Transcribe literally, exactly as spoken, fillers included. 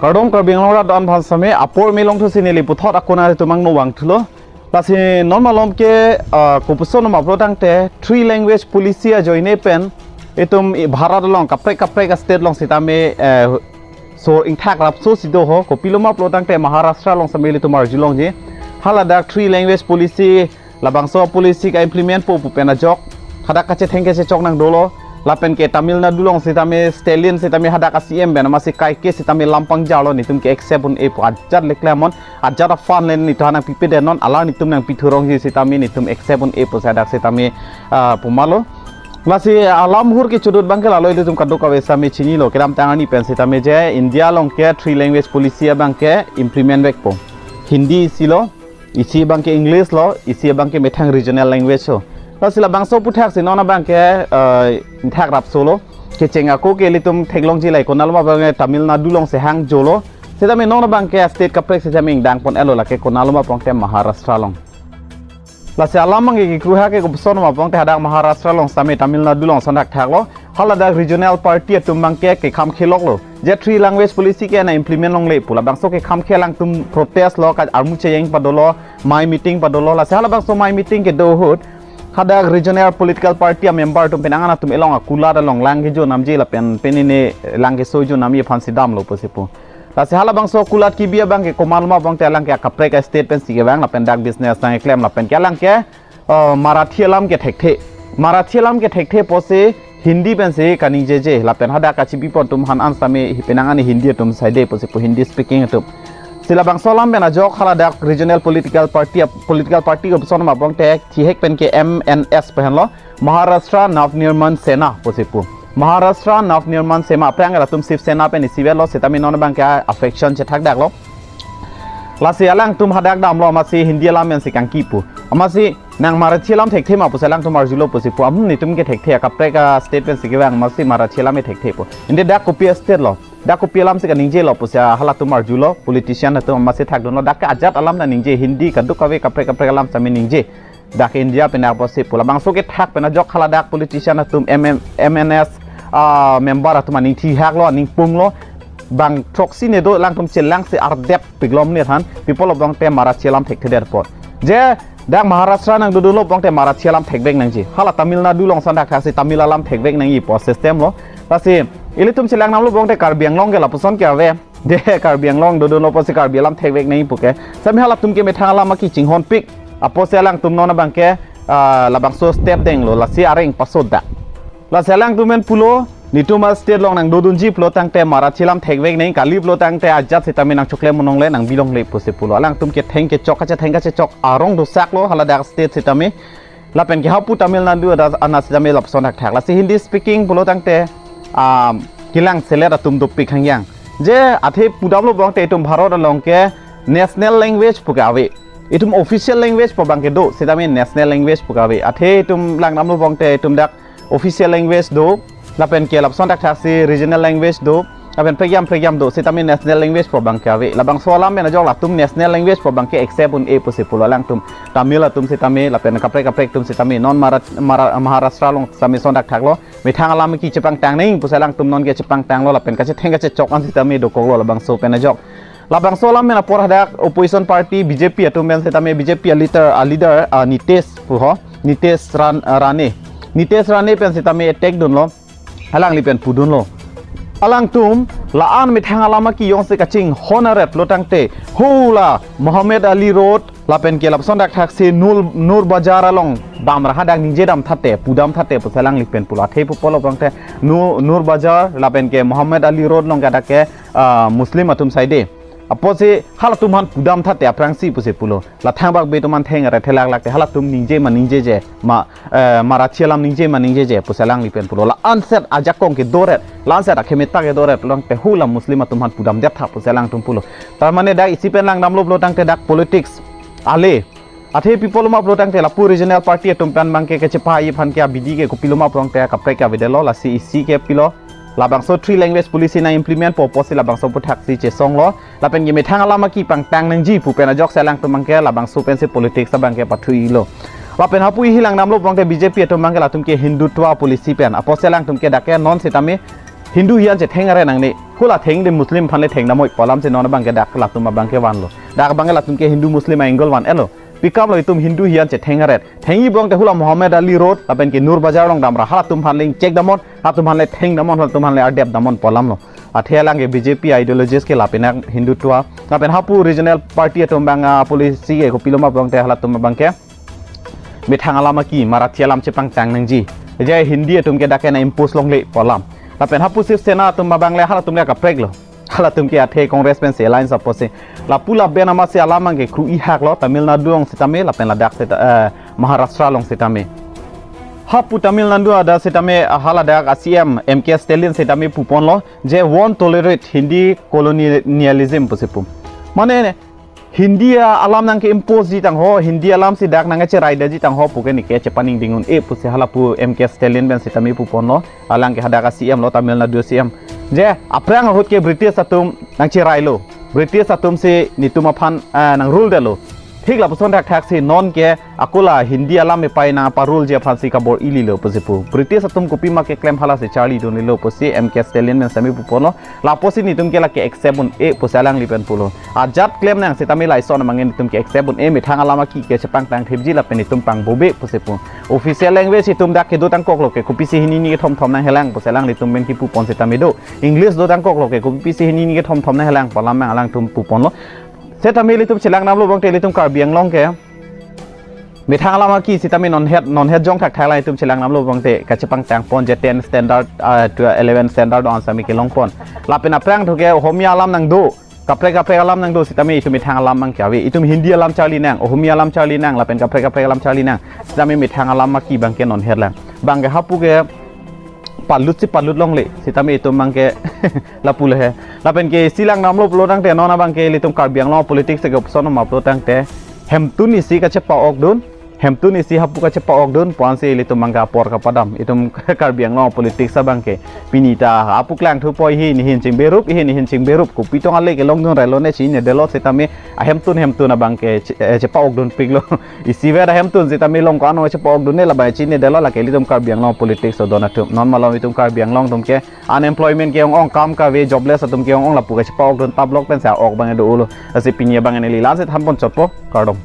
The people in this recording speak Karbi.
Kardom Karbi Anglong rat do-an aphan sitame, apor me longthusi neli puthot akona ri tumang novang thulo. Lasi non malom ke, ah, kopuson ma pulo tangte three language policy ajoine pen itum i Bharat along kaprek kaprek a-state along sitame, eh, so ingthak rapso si do ho, kopilo ma pulo tangte Maharashtra along sitame ilitum arjulongji. Haladak three language policy, labangso policy ka-implement po pu pen ajok hadak kachetheng kachechok nang dolo. Lapen ke Tamil Nadu along sitame Stalin sitame hadak a-C M pen amatsi kaike sitame lam pangjarlo, netum ke accept un-e pu ajat le klemnon, ajat aphan le netum nangpipe denon, alar netum nangpithurongji sitame netum accept un-e pu hadak sitame, ah, pumalo. Lasi alam hur ke chodut abang ke lalo ilitum kadokave sitame chinilo, kedamtang arni pen sitame je India along ke three language policy abang ke implement vekpo. Hindi isi lo, isi abang ke English lo, isi abang ke methang regional language lo. Lasi labangso aputhak si non abang ke, eh, ingthak rapso lo. Kecheng ako ke ilitum theklongji lahai konat ma abang ke Tamil Nadu along si hang jolo. Sitame non abang ke state kaprek sitame ingdang pon-etlo, lake konat ma abang ke Maharashtra along. Lasi alam abang ke kekruha ke kopuson ma abang ke hadak Maharashtra along sitame Tamil Nadu along son thakthak lo. Haladak regional party atum abang ke kekham khelok lo. Je three language policy ke nang-implement longle pu labangso kekham khe alangtum protest lo, ka armu cheyeng padolo, mai meeting padolo. Lasi halabangso mai meeting kedo ahut hadak regional political party a-member atum penang an atum elong akulat along lang kejo namji lapen penine lang keso jo namji aphan si damlo pusi pu. Lasi halabangso kulat kebi abang ke komat ma abang te alang ke akaprek a-state pensi kevang lapen dak business nangkeklem lapen ke alang ke, eh, Marathi alam ke thekthe. Marathi alam ke thekthe pusi Hindi pensi kaningjeje lapen hadak kachibi pon atum aphan an sitame hi penang an Hindi atum saide pusi pu, Hindi speaking atum. Si labangso alam pen ajok haladak regional political party, political party kopuson ma abang te thihek pen ke M N S pu henlo, Maharashtra Navnirman Sena pusi pu. Maharashtra Navnirman Sena, aphrang latum Shiv Sena pen isivet lo, sitame non abang ke a-faction chethakdak lo. Lasi alangtum hadak damlo amatsi Hindi alam pensi kangki pu. Amatsi nang Marathi alam thekthe ma pusi alangtum arjulo pusi pu. Am, netum ke thekthe, akaprek a-state pensi kevang amatsi Marathi alam ke thekthe pu. Ante dak kopi a-state lo, dak kopi alam si kaningjelo pusi halatum arjulo, politician atum amatsi thakdunlo, dak ke ajat alam nangji, Hindi kadokave kaprek kaprek alam sitame ningje. Dak India pen dak pusi pu labangso kethak pen ajok haladak politician atum M M, M N S, ah, member atum aning thihak lo, aning pung lo. Bang throksi ne do alangtum chelangsi ardep piklom ne than, pi pulo abang te Marathi alam thekthe det apot. Je dak Maharashtra nangdodunlo abang te Marathi alam thekvek nangji. Hala Tamil Nadu along son thakthak si Tamil alam thekvek nangji pu system lo. Lasi ilitum chelang damlo abang te Karbi Anglong ke lapuson ke ave. De Karbi Anglong dodunlo pusi Karbi alam thekvek nangji pu ke. Sitame halatum ke methang alam aki chinghonpik. Apotsi alangtum non abang ke, ah, labangso step denglo, lasi areng pasoda. Lasi alangtum pen pulo, netum a-state along nangdodunji pulo tangte Marathi alam thekvek nangji, kali pulo tangte ajat sitame nangchoklem un longle, nangbi longle pusi pulo. Alangtum ketheng kechok, kachetheng kachechok arong dosak lo haladak state sitame. Lapen ke hapu Tamil Nadu adas ana sitame lapuson thakthak. Lasi Hindi speaking pulo tangte, ah, kelang selet atum dopik hangyang. Je athe pudamlo abang te itum Bharat along ke national language pu ke ave. Itum official language pu abang ke do, sitame national language pu ke ave. Athe itum lang damlo abang te itum dak official language do, lapen ke lapuson thakthak si regional language do, lapen pregiam pregiam do, sitame national language pu abang ke ave. Labangso alam pen ajok latum national language pu abang ke accept un-e pusi pulo alangtum. Tamil atum sitame, lapen kaprek kaprek atum sitame, non Mara, Mara, Maharashtra along sitame son thakthak lo. Methang alam ki chepangtang nangji pusi alangtum non ke chepangtang lo, lapen kachetheng kachechok an sitame dokok lo labangso pen ajok. Labangso alam pen apor hadak opposition party B J P atum pen sitame B J P a-leader, a-leader, ah, Nitesh pu ho, Nitesh Ran-, ah, Rane. Nitesh Rane pen sitame attack dunlo. Alangli pen pudunlo. Alangtum la-an methang alam aki jongsi kachinghon aret lo tangte, hula Muhammad Ali Road, lapen ke lapuson thakthak si Nur, Nur Bazar along bamra hadak ningje dam thate, pudam thate pusi alangli pen pulo. Athe pu pulo abang te Nur, Nur Bazar lapen ke Muhammad Ali Road along ke hadak ke, ah, Muslim atum saide. Apotsi halatum aphan pudam thate aphrangsi pusi pulo. La thangbak be atum aphan theng aret theklak lak te halatum ningje ma ningjeje, ma, eh, Marathi alam ningje ma ningjeje pusi alangli pen pulo. La-an set ajakong kedoret, la-an set akemeta kedoret lo tangte hula Muslim atum aphan pudam det tha pusi alangtum pulo. Tar mane dak isi pen lang damlo pulo tangte dak politics ale. Athe pi pulo ma pulo tangte lapu regional party atum pen abang ke kechepahai aphan ke abidi ke kopilo ma pulo tangte kaprek ke avedetlo, lasi isi ke pilo. Labangso three language policy nang-implement po pusi labangso aputhak si chesong lo. Lapen ke methang alam aki pangtang nangji pu pen ajok si alangtum abang ke labangso pensi politics abang ke pathu-i lo. Lapen hapu ihi lang damlo abang te B J P atum abang ke latum ke Hindutva policy pen. Apotsi alangtum ke dak ke non sitame Hindu hian chetheng aret nangne. Hula theng de Muslim aphan le theng damnoi pu alam si non abang ke dak latum abang ke vanlo. Dak abang ke latum ke Hindu Muslim a-angle van-etlo. Pi kam lo itum Hindu hian chetheng aret. Thengji bong te hula Muhammad Ali Road, lapen ke Nur Bazar along damra. Halatum aphan le ingchek damnon, halatum aphan le theng damnon, halatum aphan le ardep damnon pu alam lo. Athe alang ke B J P ideologies ke lapen ak Hindutva. Lapen hapu regional party atum abang, ah, policy ke kopilo ma bong te halatum abang ke methang alam aki, Marathi alam chepangtang nangji. Je Hindi atum ke dak ke nang-impose longle pu alam. Lapen hapu Shiv Sena atum abang le halatum le kaprek lo. Halatum ke athe Congress pen si alliance apotsi. Lapu lapen amatsi alam abang ke kru-i hak lo, Tamil Nadu along sitame, lapen Ladakh sita, eh, Maharashtra along sitame. Hapu Tamil Nadu adak sitame, ah, haladak a-C M M K Stalin sitame puponlo, je won't tolerate Hindi colonialism pusi pu. Mane Hindi alam nang ke-impose ji tangho, Hindi alam si dak nang kecheraidetji tangho pu ke neke chepaningding un-e pusi halapu M K Stalin pen sitame puponlo, alang ke hadak a-C M lo, Tamil Nadu C M. Je, aphrang ahut ke British atum nangcherailo, British atum si netum aphan, ah, nang-rule detlo. Thik lapuson thakthak si non ke ako la Hindi alam epai nangpa-ruleji aphan si kabor-i lilo pusi pu. British atum kopima keklem hala si charlidun lilo pusi M K Stalin pen sitame puponlo. Lapusi netum ke lake accept un-e pusi alangli pen pulo. Ajat klem nang sitame lason amang netum ke accept un-e, methang alam aki ke chepangtang thipji lapen netum pangbobe pusi pu. Official language itum dak kedo tangkok lo ke kopisi hini ni kethom thom nanghelang pusi alanglitum pen kipupon sitame do. English do tangkok lo ke kopisi hini ni kethom thom nanghelang pu alam abang alangtum puponlo. Sitame ilitum chelang damlo bong te ilitum Karbi Anglong ke methang alam aki sitame non het, non het jong thakthak lang itum chelang damlo bong te kachepangtang pon je ten standard, ah, to eleven standard do-an sitame kelong pon. Lapen aphrang thu ke Ohomia alam nangdo, kaprek kaprek alam nangdo sitame itum methang alam abang ke ave. Itum Hindi alam charli nang, Ohomia alam charli nang, lapen kaprek kaprek alam charli nang. Sitame methang alam aki abang ke non het lang. Abang ke hapu ke palut si palut longle, sitame itum abang ke lapu le he. Lapen ke isi lang damlo pulo tangte non abang ke ilitum Karbi Anglong politics ke opson ma pulo tangte hemtun isi kachepa-okdun, hemtun isi hapu kachepa-okdun pu-an si ilitum abang ke apor kapadam. Itum Karbi Anglong politics abang ke pini ta apuklang thu poi hi nihin chingberup, hi nihin chingberup, kopi tong ale kelongdun relo ne chinine detlo sitame ahemtun hemtun abang ke che-, eh, chepa-okdun piklo. Isivet ahemtun sitame long ko-an chepa-okdun ne labang chinine detlo, lake ilitum Karbi Anglong politics adon atum. Non malom itum Karbi Anglong atum ke unemployment ke-ong-ong, kam kave, jobless atum ke-ong-ong, lapu kachepa-okdun tablok pen si a-ok abang do-olo. Lasi pini abang neli la-an si than pon chotpo, kardom.